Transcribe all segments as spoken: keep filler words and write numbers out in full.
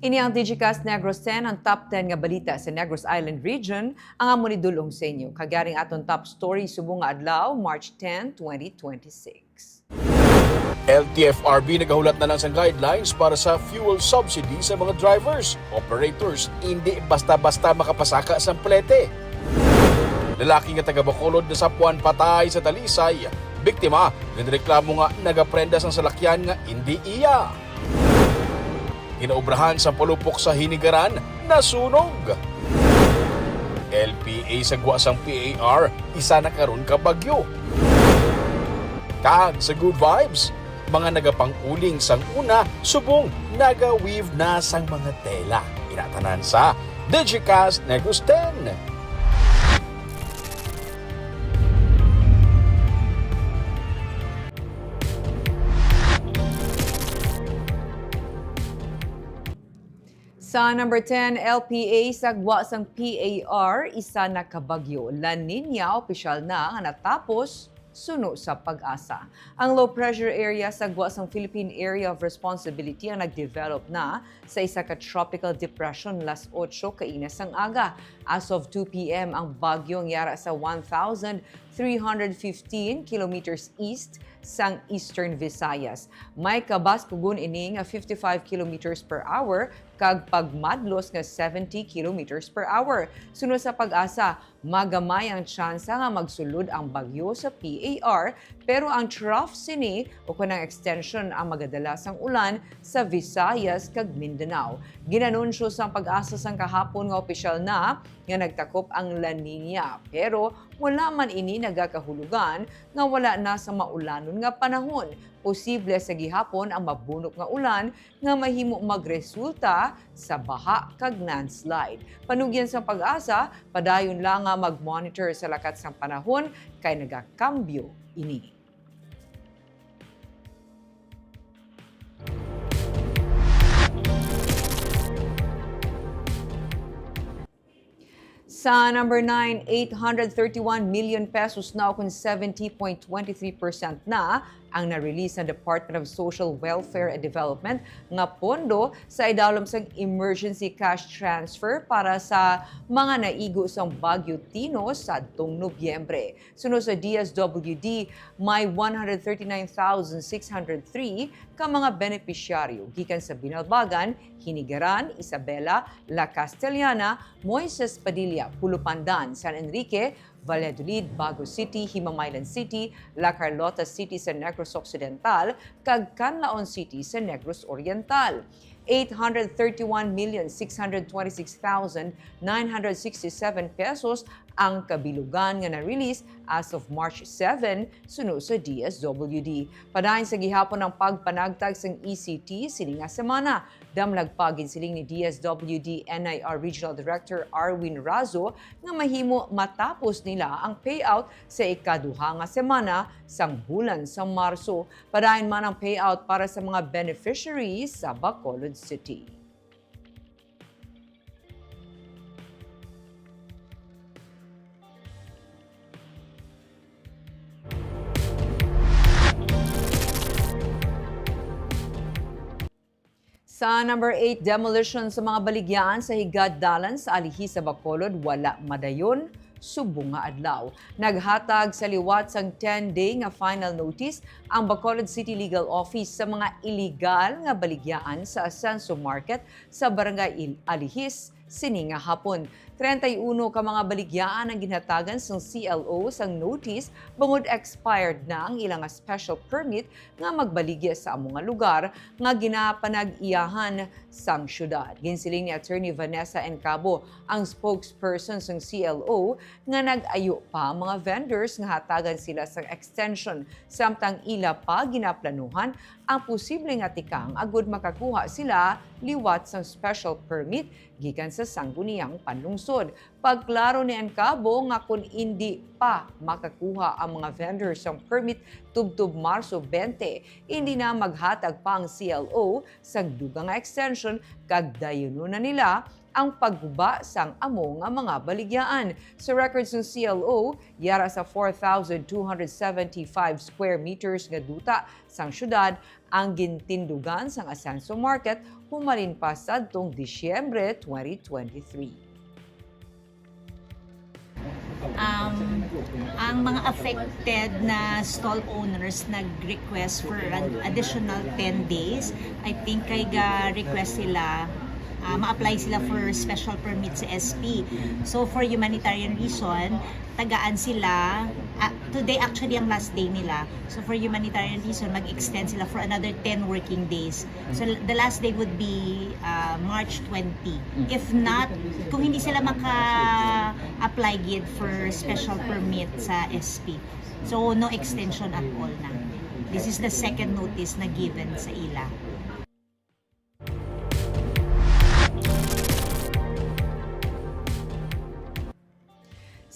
Ini ang Digicast Negros ten, ang top ten nga balita sa Negros Island Region, ang amon idul-ong sa inyo. Kag yari ang aton top story subong nga adlaw, March ten, twenty twenty-six. L T F R B nagahulat na lang sang guidelines para sa fuel subsidy sa mga drivers, operators, indi basta-basta makapasaka sang plete. Lalaki nga taga Bacolod nasapuan patay sa Talisay, biktima ginreklamo nga nagaprenda sang salakyan nga indi iya. Ginaobrahan sang palupok sa Hinigaran, nasunog. L P A sa gwa sang P A R, isa na karon ka bagyo. Kag sa Good Vibes, mga nagapang-uling sang una, subong naga-weave na sang mga tela. Ina tanan sa Digicast Negros ten. Sa number ten, L P A sa gwa sang P A R, isa na ka bagyo, La Niña, opisyal na nga natapos, suno sa PAGASA. Ang low pressure area sa gwa sang Philippine Area of Responsibility ang nag-develop na sa isa ka tropical depression las ocho kaina sang aga. As of two P M, ang bagyo ang yara sa one thousand three hundred fifteen kilometers east sang Eastern Visayas. May kabaskugon ini nga fifty-five kilometers per hour kag pagmadlos nga seventy kilometers per hour. Suno sa PAGASA, magamay ang tsansa nga magsulod ang bagyo sa P A R, pero ang trough sini o kon ang extension ang magadala sang ulan sa Visayas kag Mindanao. Ginanunsyo sang PAGASA sang kahapon nga opisyal na nga nagtakop ang La Niña, pero wala man ini nagakahulugan nga wala na sa maulanon nga panahon. Posible sa gihapon ang mabunok nga ulan nga mahimo magresulta sa baha kag landslide. Panugyan sang PAGASA, padayon lang nga mag-monitor sa lakat sang panahon kay nagakambyo ini. Sa number nine, eight hundred thirty-one million pesos na, o kon seventy point twenty three percent na ang na-release sa Department of Social Welfare and Development nga pondo sa idalom sang emergency cash transfer para sa mga naigo sang Bagyo Tino sadtong Nobyembre. Suno sa D S W D, may one hundred thirty-nine thousand six hundred three ka mga benepisyaryo gikan sa Binalbagan, Hinigaran, Isabela, La Castellana, Moises Padilla, Pulupandan, San Enrique, Valladolid, Bago City, Himamaylan City, La Carlota City sa Negros Occidental, kag Canlaon City sa Negros Oriental. Eight hundred thirty-one million six hundred twenty-six thousand nine hundred sixty-seven pesos ang kabilugan nga na-release as of March seven, suno sa D S W D. Padayon sa gihapon ang pagpanagtag sang E C T sini nga semana. Damlag pa, ginsiling ni D S W D N I R Regional Director Arwin Razo nga mahimo matapos nila ang payout sa ikaduha nga semana sang bulan sa Marso. Padayon man ang payout para sa mga beneficiaries sa Bacolod City. Sa number eight, demolition sa mga baligyahan sa Higad Dalan sa Alihis sa Bacolod wala madayon subong nga adlaw. Naghatag sa liwat sang ten-day nga final notice ang Bacolod City Legal Office sa mga iligal nga baligyahan sa Asenso Market sa Barangay Il-, Alihis sini nga hapon. Treinta y uno ka mga baligyaan ang ginhatagan sang C L O sang notice bangod expired na ang ila nga special permit nga magbaligya sa amo nga lugar nga ginapanag-iyahan sang syudad. Ginsiling ni Attorney Vanessa Encabo, ang spokesperson sang C L O, nga nag-ayo pa ang mga vendors nga hatagan sila sang extension, samtang ila pa ginaplanuhan ang posible nga tikang agud makakuha sila liwat sang special permit gikan sa Sangguniang Panlungsod. Pagklaro ni Encabo nga kon indi pa makakuha ang mga vendors sang permit tubtob Marso twenty, indi na maghatag pa ang C L O sang dugang nga extension kag dayunon na nila ang pagguba sang amo nga mga baligyaan. Sa records sang C L O, yara sa four thousand two hundred seventy-five square meters nga duta sang syudad ang gintindugan sang Asenso Market humalin pa sadtong Disyembre twenty twenty-three. Um, ang mga affected na stall owners nag-request for an additional ten days. I think kay ga-request sila, ah, ma-apply sila for special permit sa S P. So for humanitarian reason, tagaan sila, ah, today actually ang last day nila. So for humanitarian reason, mag-extend sila for another ten working days. So the last day would be uh, March twenty. If not, kung hindi sila maka-apply gid for special permit sa S P, so no extension at all na. This is the second notice na given sa ila.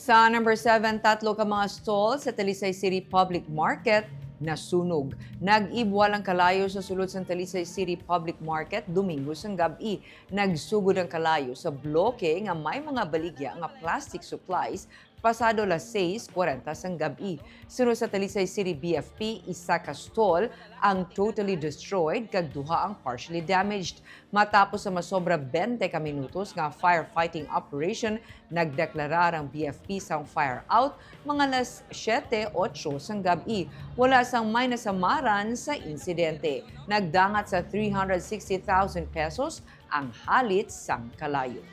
Sa number seven, tatlo ka mga stall sa Talisay City Public Market nasunog. Nag-ibwal ang kalayo sa sulod sang Talisay City Public Market Domingo sang gab-i. Nagsugod ang kalayo sa bloke nga may mga baligya nga plastic supplies pasado las seis kwarenta sang gab-i. Suno sa Talisay City B F P, isa ka stall ang totally destroyed kag duha ang partially damaged. Matapos sa masobra twenty ka minutos nga firefighting operation, nagdeklarar ang B F P sang fire out mga alas siyete, otso sang gab-i. Wala sang may nasamaran sa insidente. Nagdangat sa three hundred sixty thousand pesos ang halit sang kalayo.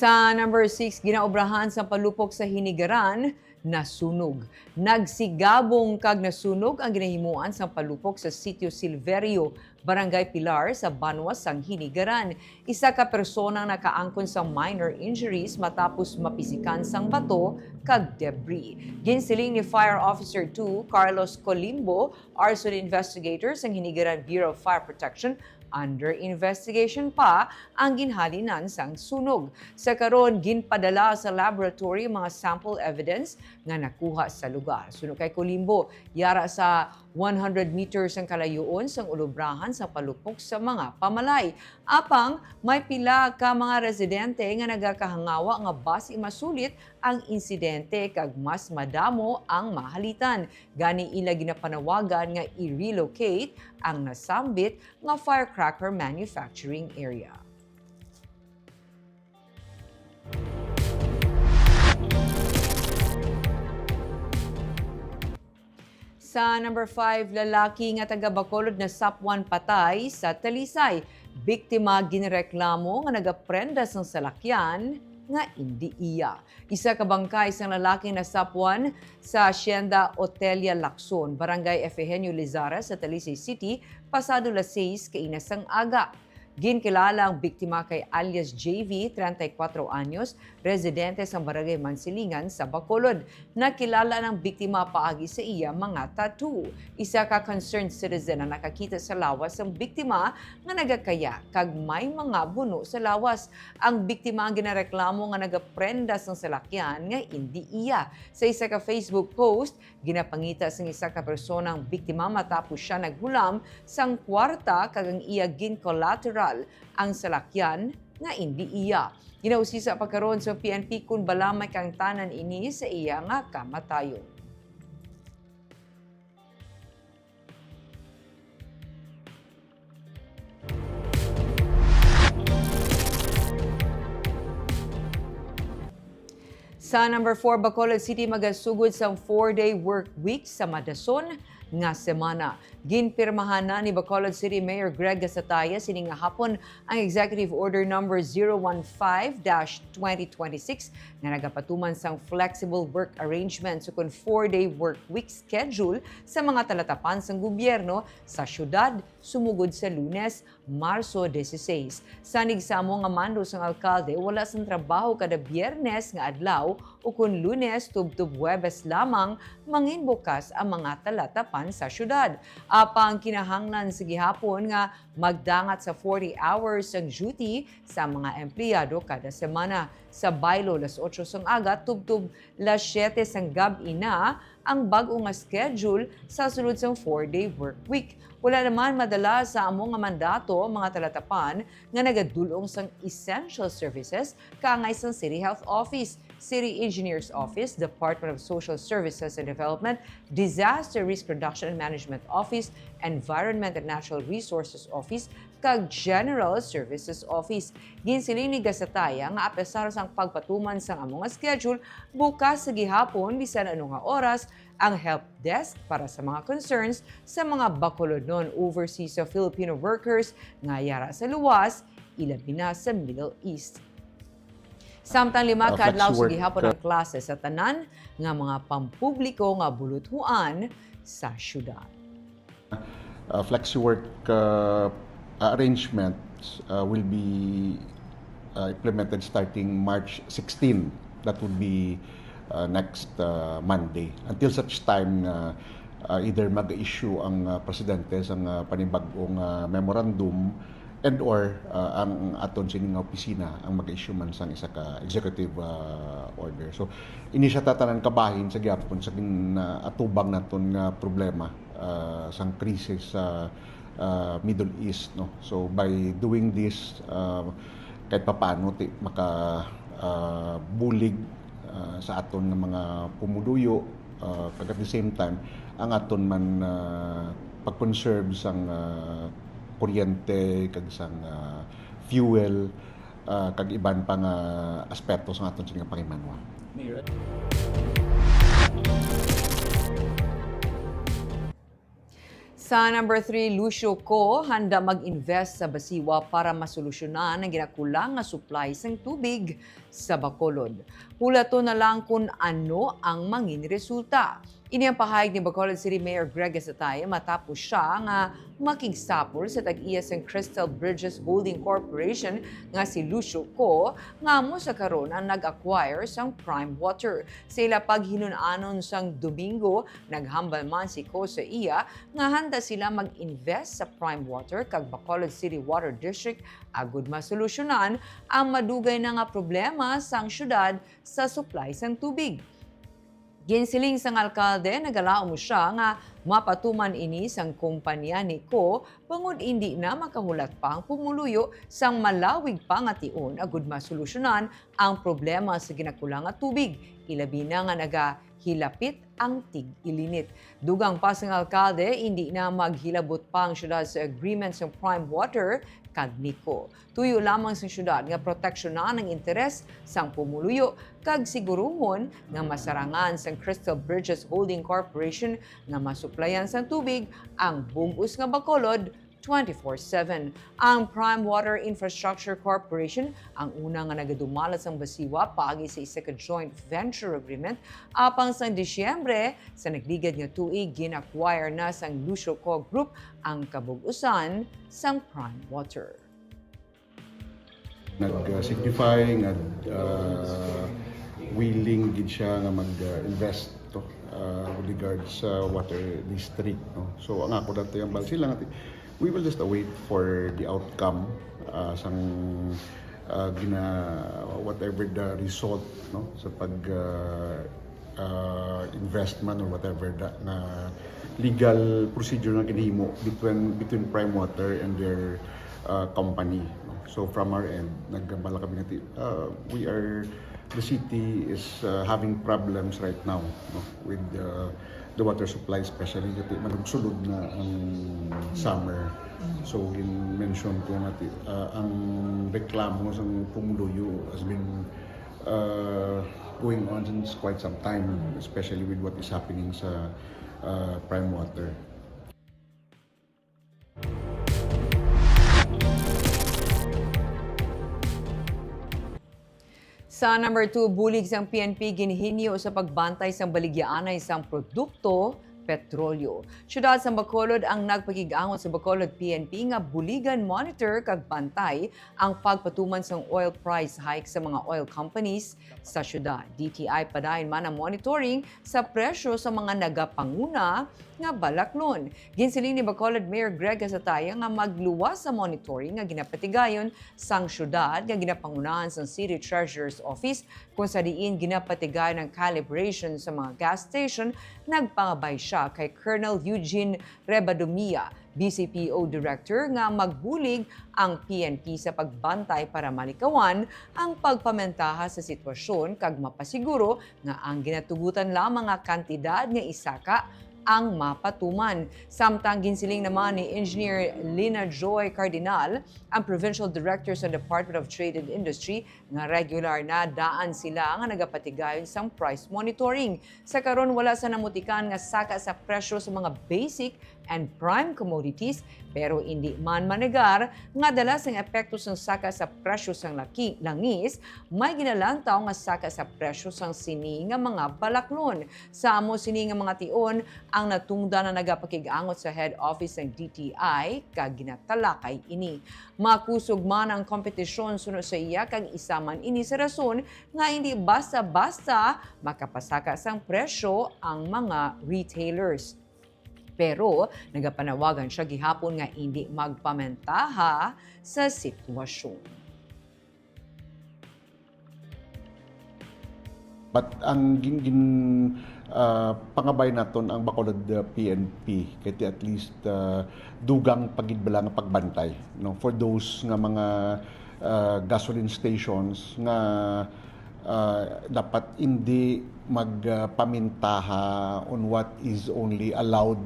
Sa number six, ginaobrahan sang palupok sa Hinigaran, nasunog. Nagsigabong kag nasunog ang ginahimuan sang palupok sa Sitio Silverio, Barangay Pilar, sa banwa sang Hinigaran. Isa ka persona ang nakaangkon sang minor injuries matapos mapisikan sang bato kag debris. Ginsiling ni Fire Officer two Carlos Colimbo, arson investigator sang Hinigaran Bureau of Fire Protection, under investigation pa ang ginhalinan sang sunog. Sa karon, ginpadala sa laboratory ang mga sample evidence nga nakuha sa lugar. Suno kay Colimbo, yara sa one hundred meters ang kalayoon sang ulubrahan sa palupok sa mga pamalay. Apang may pila ka mga residente nga nagakahangawa nga basi masulit ang insidente kag mas madamo ang mahalitan. Gani ila ginapanawagan nga i-relocate ang nasambit nga firecracker manufacturing area. Sa number five, lalaki nga taga Bacolod nasapwan patay sa Talisay. Biktima ginreklamo nga nagaprenda sang salakyan nga indi iya. Isa ka bangkay sang lalaki nasapwan sa Hacienda Otelia Lacson, Barangay Efegenio Lizara sa Talisay City, pasado las seis kaina sang aga. Ginkilala ang biktima kay alias J V, treinta y cuatro anyos, residente sa Barangay Mansilingan sa Bacolod. Nakilala ang biktima paagi sa iya mga tattoo. Isa ka concerned citizen ang nakakita sa lawas sang biktima nga nagakaya kag may mga buno sa lawas. Ang biktima ang ginareklamo nga nagaprenda sang salakyan nga indi iya. Sa isa ka Facebook post, ginapangita sang isa ka persona ang biktima matapos sia naghulam sang kwarta kag ang iya gin-collateral ang salakyan nga indi iya. Ginausisa pa karon sa P N P kon bala may kaangtanan ini sa iya nga kamatayon. Sa number four, Bacolod City magasugod sang four-day work week sa madason nga semana. Ginpirmahan na ni Bacolod City Mayor Greg Gasataya sining nga hapon ang Executive Order Number zero one five dash twenty twenty-six nga nagapatuman sang flexible work arrangements ukon four-day work week schedule sa mga talatapan sang gobyerno sa syudad sumugod sa Lunes, Marso dieciséis. Sa nigsamo nga mando sang alkalde, wala sang trabaho kada Biyernes nga adlaw Ukon Lunes tubtob Huwebes lamang manginbukas ang mga talatapan sa syudad. Apang kinahanglan sa gihapon nga magdangat sa forty hours ang duty sa mga empleyado kada semana. Sa baylo, las otso sang aga tubtob las siyete sang gab-i na ang bag-o nga schedule sa sulod sang four-day work week. Wala naman madala sa amo nga mandato ang mga talatapan nga nagadul-ong sang essential services kaangay sang City Health Office, City Engineer's Office, Department of Social Services and Development, Disaster Risk Reduction and Management Office, Environment and Natural Resources Office, kag General Services Office. Ginsiling ni Gasataya nga apesar sang pagpatuman sang amo nga schedule, bukas sa gihapon bisan ano nga oras ang help desk para sa mga concerns sa mga Bacolodnon overseas sa Filipino workers nga yara sa luwas, ilabi na sa Middle East. Samtang lima Uh, ka adlaw sa flexi-work, gihapon uh, ang klase sa tanan nga mga pampubliko nga buluthuan sa syudad. Uh, flexi-work, uh, arrangements, uh, will be, uh, implemented starting March sixteen. That would be, uh, next, uh, Monday. Until such time nga, uh, either mag-issue ang, uh, presidente sang, uh, panibag-ong, uh, memorandum and or, uh, ang aton sini nga opisina ang mag-issue man sang isa ka executive, uh, order. So, ini siya tatanan kabahin sa gihapon sa gin-, uh, atubang naton nga problema, uh, sang krisis sa, uh, Middle East, no? So, by doing this, uh, kahit papaano ti maka, uh, bulig, uh, sa aton nga mga pumuluyo, uh, kag at the same time ang aton man, uh, pag-conserve sang, uh, kuryente kag sang, uh, fuel, uh, kag iban pa nga aspeto sang aton sini nga panghimanwa. Sa number three, Lucio Co handa mag-invest sa Basiwa para masolusyonan ang ginakulang nga supply sang tubig sa Bacolod. Hulaton na lang kun ano ang mangin resulta. Ini ang pahayag ni Bacolod City Mayor Greg Gasatay matapos siya nga makigsapol sa tag-iya sang Crystal Bridges Holding Corporation nga si Lucio Co, nga amo sa karon ang nag-acquire sang Prime Water. Sa ila paghinun-anon sang Domingo, naghambal man si Co sa iya nga handa sila mag-invest sa Prime Water kag Bacolod City Water District agud masolusyonan ang madugay na nga problema sang syudad sa supply sang tubig. Ginsiling sang alkalde, nagalaom siya nga mapatuman ini sang kompanya ni Co bangod indi na makahulat pa ang pumuluyo sang malawig pa nga tion agud masolusyonan ang problema sa ginakulang nga tubig, ilabi na nga nagahilapit ang tig-ilinit. Dugang pa sang alkalde, indi na maghilabot pa ang syudad sa agreement sang Prime Water kag ni Co. Tuyo lamang sang syudad nga proteksyonan ang interes sang pumuluyo kag siguruhon nga masarangan sang Crystal Bridges Holding Corporation nga masuplayan sang tubig ang bug-os nga Bacolod twenty-four seven. Ang Prime Water Infrastructure Corporation ang una nga nagadumala sang Basiwa paagi sa isa ka joint venture agreement, apang sang Disyembre sa nagligad nga tuig, gin-acquire na sang Lucio Co Group ang kabug-usan sang Prime Water. Nag-signify nga, uh, willing gid siya nga mag-invest to, uh, with regards sa water district, no? So, ang ako dati ang balsi lang, ati, we will just await for the outcome, uh, sang, uh, gina-, whatever the result, no, sa pag, uh, uh, investment or whatever that na legal procedure na ginahimo between, between Prime Water and their, uh, company, no? So from our end, naghambal kami nga ti-, uh, we are, the city is, uh, having problems right now, no, with, uh, the water supply, especially kay manugsulod na ang summer. So gin-mention ko nga ti-, uh, ang reklamo sa pumuluyo has been uh, going on since quite some time, especially with what is happening sa, uh, Prime Water. Sa number two, bulig sang P N P ginhinyo sa pagbantay sang baligyaanay sang produkto, petrolyo. Siyudad sang Bacolod ang nagpakig-angot sa Bacolod P N P nga buligan monitor kag bantay ang pagpatuman sang oil price hike sa mga oil companies sa siyudad. D T I padayon man ang monitoring sa presyo sa mga nagapanguna nga balaklon. Ginsiling ni Bacolod Mayor Greg Casataya nga magluwas sa monitoring nga ginapatigayon sang siyudad nga ginapangunahan sang City Treasurer's Office, kung sa diin ginapatigayon ang calibration sa mga gas station. Nagpangabay siya kay Colonel Eugene Rebadomia, B C P O Director, nga magbulig ang P N P sa pagbantay para malikawan ang pagpamentaha sa sitwasyon kag mapasiguro nga ang ginatugutan lamang nga kantidad nga isaka ang mapatuman. Samtang ginsiling naman ni Engineer Lina Joy Cardinal, ang Provincial Director sa Department of Trade and Industry, nga regular na daan sila nga nagapatigayon sang price monitoring. Sa karon, wala sa namutikan nga saka sa presyo sa mga basic and prime commodities, pero indi man manegar nga dala sang epekto sang saka sa presyo sang laki-, langis, may ginalantaw nga saka sa presyo sang sini nga mga balaklon. Sa amo sini nga mga tion, ang natungdan ang nagapakig-angot sa head office sang D T I kag ginatalakay ini. Makusog man ang kompetisyon suno sa iya, kag isa man ini sa rason nga hindi basta-basta makapasaka sang presyo ang mga retailers. Pero nagapanawagan siya gihapon nga indi magpamentaha sa sitwasyon. But ang gin-, gin-, ah, pangabay naton ang Bacolod, ah, P N P, kay ti at least, ah, dugang pa gid bala nga pagbantay, no, for those nga mga, ah, gasoline stations nga, ah, dapat indi mag, ah, pamintaha on what is only allowed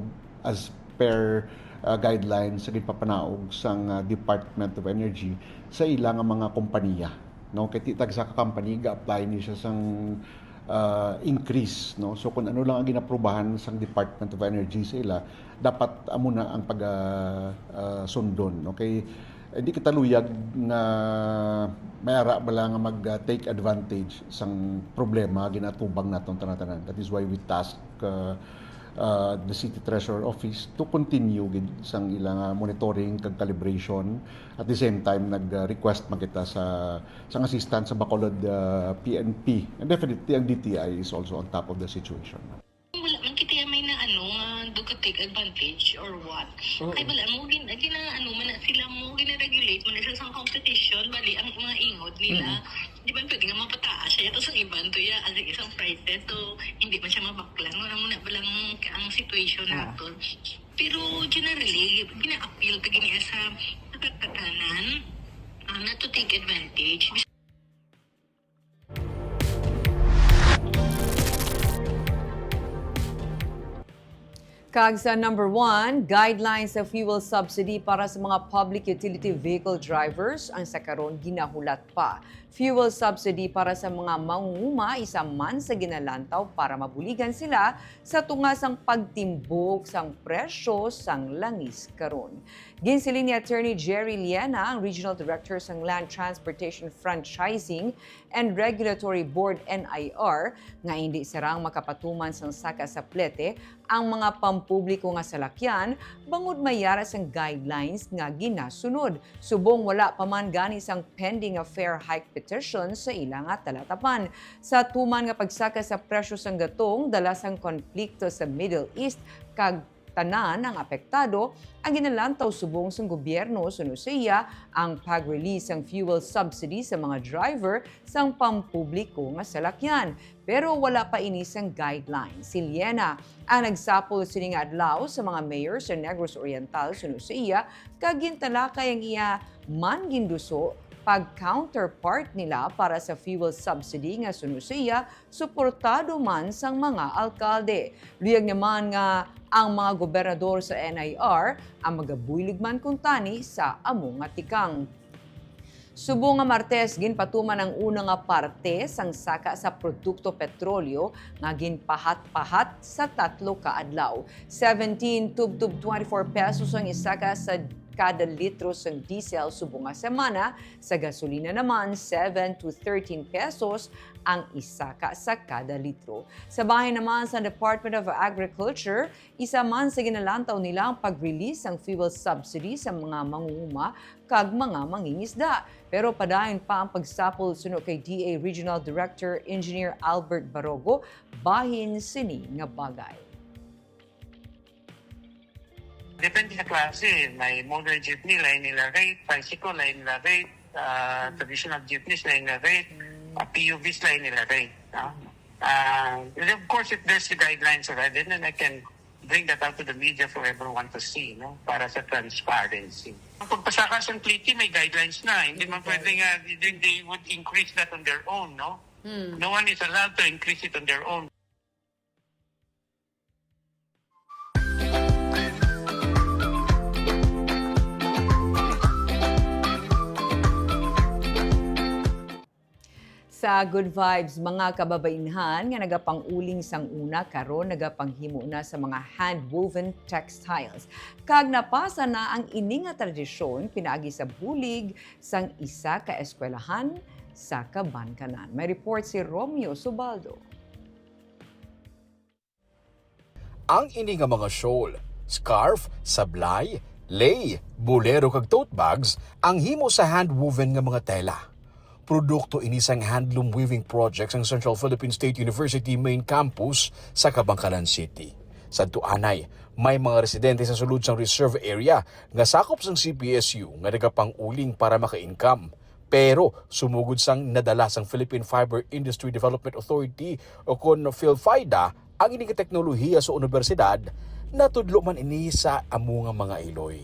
as per, ah, guidelines sa ginpapanaog sang, ah, Department of Energy sa ila nga mga kompanya, no? Kay ti tagsa ka company ga-apply ni siya sang, ah, increase, no? So, kung ano lang ang ginaprubahan sang Department of Energy sa ila, dapat amo na ang pag, ah, ah, sundon, no? Kay hindi kita luyag nga may ara bala nga mag, ah, take advantage sang problema ginatubang naton tanan-tanan. That is why we task, ah, ah, the City Treasurer Office to continue gid sang ila nga monitoring kag calibration. At the same time, nag, ah, request man kita sa, sang assistance sa Bacolod, ah, P N P. And definitely, ang D T I is also on top of the situation. Wala man kita may na ano nga do ka take advantage or what. Oo. Kay wala mo gin-, gina-, ano man na sila mo, gina-regulate man na sila sa competition, bali ang mga ingod nila. Mm. Di ba pwede nga mapataas siya? Tapos ang iban to ya, ang isang prices, so hindi man siya mabaklan. Wala mo na ba lang ang situation Ah. nato. Pero generally, gina-appeal ta gini sa katatanan, ah, na to take advantage. Kag sa number one, guidelines sa fuel subsidy para sa mga public utility vehicle drivers ang sa karon ginahulat pa. Fuel subsidy para sa mga mangunguma isa man sa ginalantaw para mabuligan sila sa tunga sang pagtimbok sang presyo sang langis karon. Ginsiling ni Attorney Jerry Liena, ang Regional Director sang Land Transportation Franchising and Regulatory Board, N I R, nga hindi sarang makapatuman sang saka sa plete ang mga pampubliko nga salakyan bangod may ara sang guidelines nga ginasunod. Subong wala pa man gani sang pending nga fare hike petition sa ila nga talatapan. Sa tuman nga pagsaka sa presyo sang gatong, dala sang konflikto sa Middle East kag tanan ang apektado, ang ginalantaw subong sang gobyerno suno sa iya ang pag-release sang fuel subsidy sa mga driver sang pampubliko nga salakyan. Pero wala pa ini sang guideline. Si Liena ang nagsapol sini nga adlaw sa mga mayor sa Negros Oriental suno sa iya, kag gintalakay ang iya man ginduso pag-counterpart nila para sa fuel subsidy nga suno sa iya suportado man sang mga alkalde. Luyag naman nga ang mga gobernador sa N I R ang magabuylog man kuntani sa amo nga tikang. Subong nga Martes, ginpatuman ang una nga parte sang saka sa produkto petrolyo nga ginpahat-pahat sa tatlo ka adlaw. Seventeen tubtob twenty-four pesos ang isaka sa kada litro sang diesel subong nga semana, sa gasolina naman seven to thirteen pesos ang isaka sa kada litro. Sa bahin naman sa Department of Agriculture, isa man sa ginalantaw nila ang pag-release sang fuel subsidy sa mga mangunguma kag mga mangingisda. Pero padayon pa ang pagsapol suno kay D A Regional Director Engineer Albert Barogo bahin sini nga bagay. Depende sa klase. May modern jeepney, lain nila rate. Tricycle, lain nila rate. Uh, traditional jeepneys, lain nila rate. Uh, P U Vs, lain nila rate. No? Uh, and of course, if there's the guidelines already, then I can bring that out to the media for everyone to see, no? Para sa transparency. Ang pagpasaka sa Leyte, may guidelines na. Hindi man pwede nga they, they would increase that on their own, no? Hmm. No one is allowed to increase it on their own. Sa Good Vibes, mga kababainhan nga nagapang-uling sang una, karon nagapanghimo na sa mga hand-woven textiles. Kag napasa na ang ini nga tradisyon pinaagi sa bulig sang isa ka eskwelahan sa Kabankanan. May report si Romeo Subaldo. Ang ini nga mga shawl, scarf, sablay, lei, bolero kag tote bags ang himo sa hand-woven nga mga tela. Produkto ini sang handloom weaving project sang Central Philippine State University main campus sa Kabankalan City. Sadto anay, may mga residente sa sulod sang reserve area nga sakop sang C P S U nga nagapang-uling para maka-income. Pero sumugod sang nadala sang Philippine Fiber Industry Development Authority o kon PhilFIDA ang ini nga teknolohiya sa unibersidad, natudlo man ini sa amo nga mga iloy.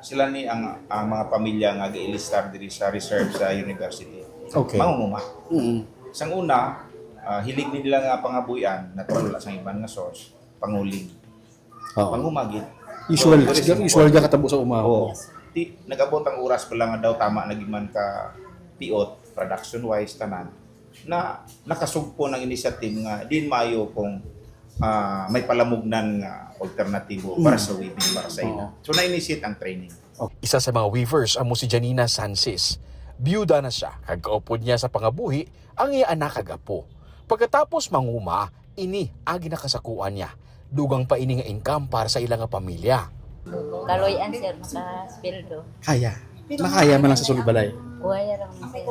Sila ni ang, ang mga pamilya nga giilistar diri sa reserve sa university. Okay. Mangunguma. Mm. Sang una, ah, hilig nila nga pangabuhian, natural wala sang iban nga source, panguling. Oo. Manguma gid. Usual, So, very simple. Usual nga katabo sa uma. Oo. Di, nag-abot ang oras pala nga daw tama na gid man ka piot, production wise, tanan, na nakasugpo ng initiative nga din maayo kung ah, may palamugnan nga alternatibo para sa weaving para sa ila. So na-initiate ang training. Isa sa mga weavers amo si Janina Sansis. Biyuda na siya kag kaupod niya sa pangabuhi ang iya anak kag apo. Pagkatapos manguma, ini ang ginakasakuan niya. Dugang pa ini nga income para sa ila nga pamilya. Kaloy-an, sir, makasweldo. Kaya. Makaya man lang sa sulod balay. Kuwaya lang, sir.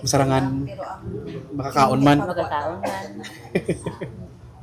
Masarangan, makakaon man. Makakaon man.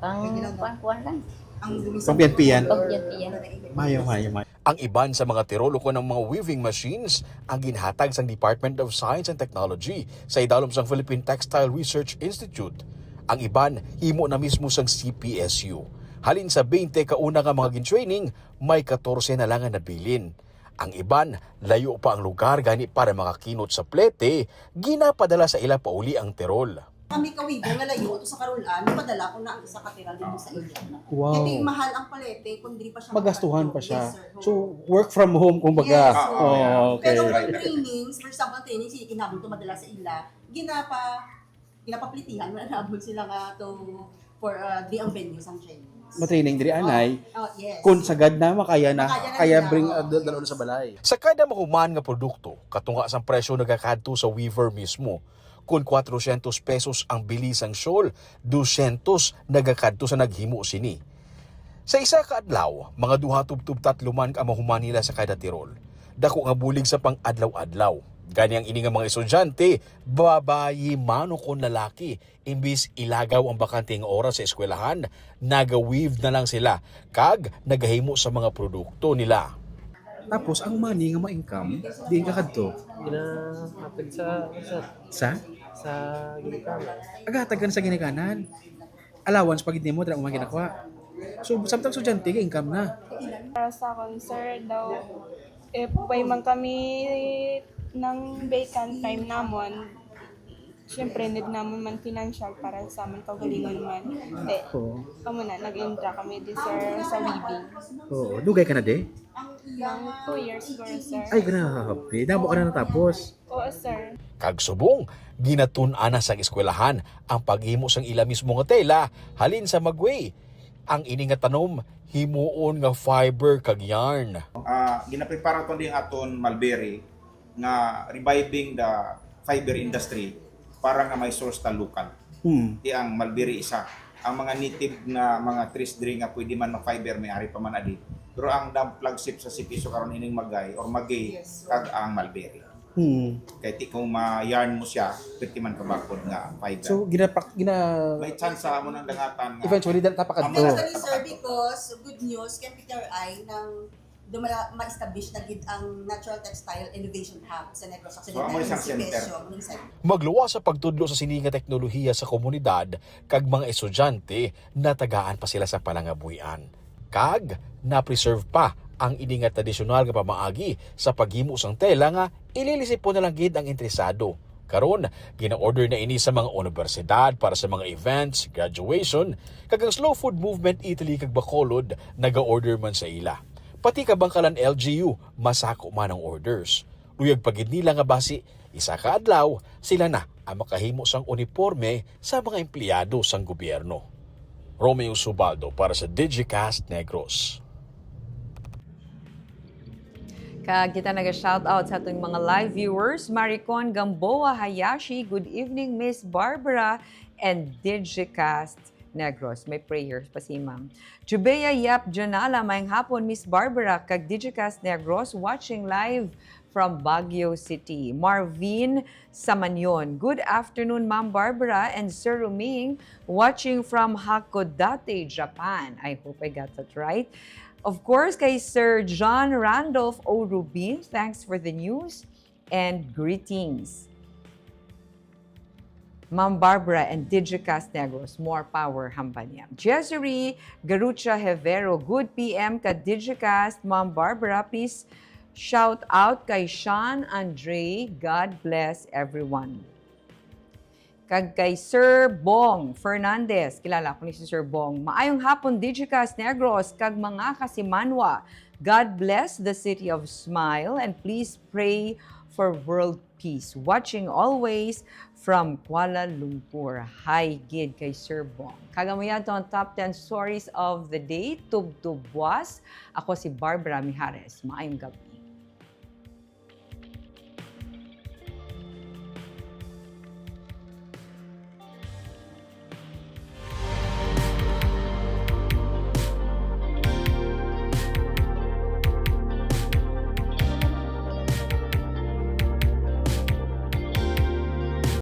Pang, pang kuwan lang. Pampiyan-piyan. Pampiyan-piyan. Mayo, mayo, mayo. Ang iban sa mga tirol ukon ang mga weaving machines ang ginhatag sang Department of Science and Technology sa idalom sang Philippine Textile Research Institute. Ang iban himo na mismo sang C P S U. Halin sa twenty ka una nga mga gin-training, may katorse na lang nga nabilin. Ang iban, layo pa ang lugar gani para makakinot sa plete, ginapadala sa ila pauli ang tirol. Kami kawibo nga layo to sa Carolan, padala ko na ang isa ka tirol dito sa iya. Wow. Kaya mahal ang palete kung diri pa siya Magastuhan pa makadto. siya. Yes, sir. So, work from home, kumbaga. Yes, sir. Oh, okay. Pero kung trainings, for example, trainings, sige, kinahanglan to madala sa ila, ginapa, ginapaplitihan, wala na abot sila nga to for uh, di ang venue sang trainings. Matraining diri anay. Oh, yes. Kung sagad na, makaya na, Makaya na kaya nila, bring oh, uh, dal- yes. dalon sa balay. Sa kada mahuman nga produkto, katunga sang presyo nagakadto sa weaver mismo. Kon kwatrocientos pesos ang bili sang shawl, dusyentos nagakadto sa naghimo sini. Sa isa ka adlaw, mga duha tubtob tatlo man ka mahuman nila sa kada tirol. Dako nga bulig sa pang-adlaw-adlaw. Gani ang ini nga mga estudyante, babayi man o kon lalaki, imbis ilagaw ang bakante nga oras sa eskwelahan, naga-weave na lang sila kag nagahimo sa mga produkto nila. Tapos, ang money nga ma-income, diin ka kadto? Ginahatag sa, sa, Sa? sa ginikanan. Aghatag ka na sa ginikanan. Allowance pa gid nimo, dira mo man ginakuha. So, samtang estudyante, ga-income na. Para sa akon, sir, daw, if way man kami nang vacant time namon, syempre, need namon man financial para sa amon kaugalingon man. Eh, Oo. kamo na, nag-entra kami di, sir, sa weaving. Oo. Dugay ka na, de? Nang two years siguro, sir. Ay, grabe. Damo ka na natapos. Oo, sir. Kag subong, ginatun-an na sang eskwelahan ang paghimo sang ila mismo nga tela halin sa magway. Ang ini nga tanom, himuon nga fiber kag yarn. Ah, ginaprepara to ang aton mulberry nga reviving the fiber industry para nga may source ta local. Hmm. Di ang mulberry isa. Ang mga native nga mga trees diri nga pwede man mag-fiber, may ari pa man adi. Pero ang dam-, flagship sa Sipiso karon ining magay or magay kag ang mulberry. Hmm. Kay ti kung ma-yarn mo siya, pwede man kabakod nga fiber. So, ginapak-, gina- May tsansa mo nang dangatan nga. Eventually, dal tapakadto. Eventually, sir, because good news, kay P T R I nang dumala, ma-establish na gid ang Natural Textile Innovation Hub sa Negros Occidental. So, amo isang center. Magluwas sa pagtudlo sa sini nga teknolohiya sa komunidad kag mga estudyante, natagaan pa sila sa palangabuhian. Kag na-preserve pa ang ini nga tradisyonal nga pamaagi sa paghimo sang tela nga ililisipon na lang gid ang interesado. Karon, gina-order na ini sa mga unibersidad para sa mga events, graduation, kag ang Slow Food Movement Italy kag Bacolod naga-order man sa ila. Pati kabangkalan L G U, masako man ang orders. Luyag pa gid nila nga basi isa ka adlaw, sila na ang makahimo sang uniporme sa mga empleyado sang gobyerno. Romeo Subaldo para sa Digicast Negros. Kag kita naga-shoutout sa aton mga live viewers, Maricon Gamboa Hayashi, good evening, Miss Barbara and Digicast Negros. May prayers pa si Ma'am. Jubeya Yap Janala, maayong hapon, Miss Barbara, kag Digicast Negros, watching live from Baguio City. Marvin Samanyon, good afternoon, Ma'am Barbara and Sir Ruming, watching from Hakodate, Japan. I hope I got that right. Of course, kay Sir John Randolph O. Rubin, thanks for the news and greetings. Ma'am Barbara and Digicast Negros, more power, hambal niya. Jessery Garucha Hevero, good P M ka Digicast, Ma'am Barbara, please shout out kay Sean Andre. God bless everyone. Kag kay Sir Bong Fernandez, kilala ko ni si Sir Bong. Maayong hapon, Digicast Negros, kag mga kasimanwa. God bless the city of Smile, and please pray for world peace. Watching always from Kuala Lumpur. Hi gid kay Sir Bong. Kag amo yan to ang top ten stories of the day. Tubtub buwas. Ako si Barbara Mijares. Maayong gabi.